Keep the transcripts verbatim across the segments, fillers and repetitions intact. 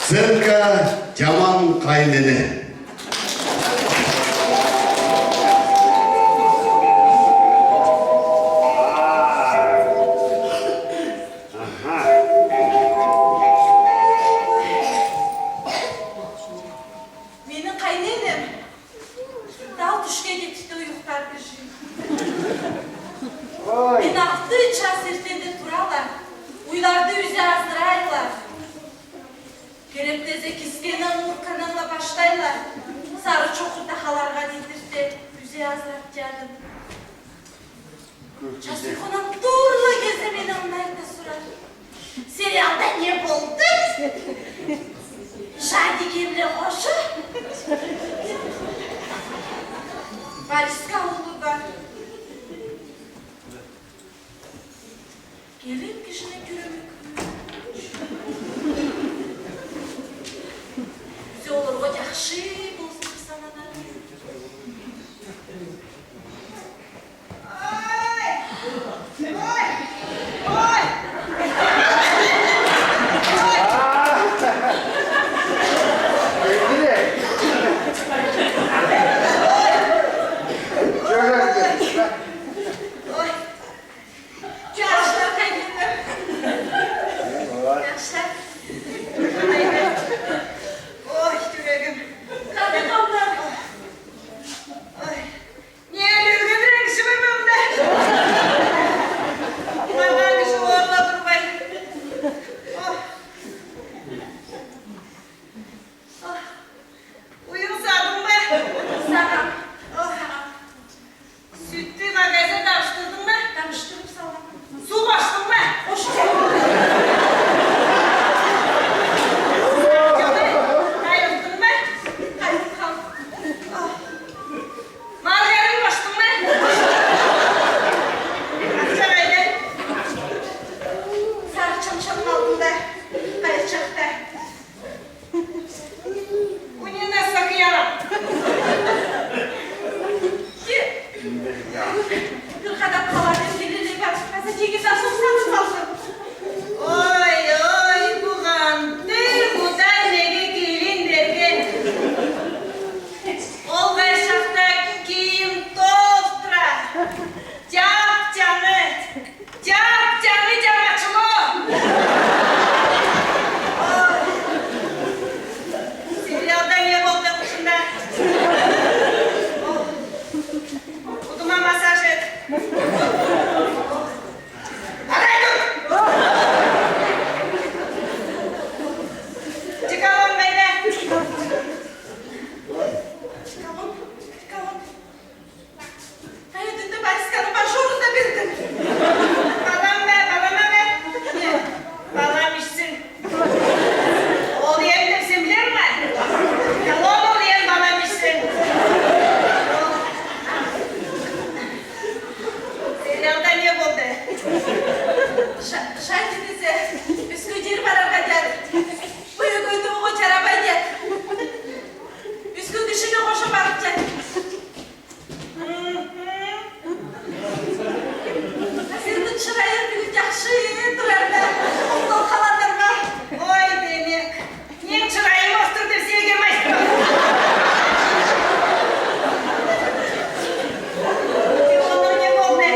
Сценка «Жаман кайын эне». Меним кайын энем тал тюшкенде тиде уйктар биржи. Мен алты час эртенде турала, уйларды юзе аздырайла. Керек тезде кискенен, урканан ла баштайла, сары чокыр да халарга дейдирте юзе аздырап тиядым. Час уйкунан турла кезде мени аннайта сурар: «Сериалда не болды?» Жади кемле хошу. Валиска улуга. Келин кишини кюремек. Юзе олурга яхшы болсун сананам. Ой, яхшылар, кайын энем. Яхшылар. Ой, юрегим. Кайда калды? Ой. Не, юрегим, юрегим, шыбырмамда. Маңа киши орла турбай. Ой. Ой. Уйын саадынъма? Саагам. Ой. Саам. Сютти магазинде алыштырдынъма? Алыштырып салам. Суу каштынъма? Кошып салам. Кайылдынъма? Кайылдым. Маргарин каштынъма? Акша кайда? Сары чамшам алдында. Кайчакта. Унина сакияра. Ки. Кыркадак калады, келеди бар. Каза тиги да суксаны салды. Ой, ой, буган. Тир будай меге келин берген. Ол кайчакта кийим толтыра. Чап-чаңы. Чап-чаңы чаңачыло. Ой. Сериалда не болды кучында? О. Удыма массаж эт. Арай тут! Одеколон кайда? Одеколон, одеколон. Кайда, түнде Валисканы бажорында бердим. Балам ба, балама ба? Не? Балам ишсин. Ол ерин сен билерме? Колон ол ерин балам ишсин. Сериалда не болды? Ша-, Шади тизе, Үскюдер барарга дияр. Бу уьйге тууга жарабай дияр. Үскюн кишиге кошып барып дияр. Сиздинъ чырайынъ бюгюн яхшы турар да, оңдал калатар ма? Ой, демек. Мен чырайым остыр деп сизге айтпам. Ону не болды?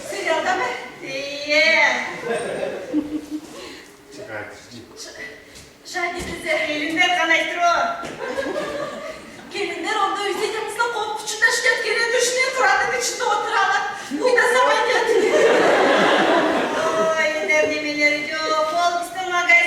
Сериалда ма? Ие. Шади тизе. Келинлер кайда турар? Келинлер онда юзеден мыслы кол кучунда иштеп келеди, иште курадынъ ишинде олтыралар. Уйда сабай дияр. Ой, энер немелери жок. Ол биздинъ магазин.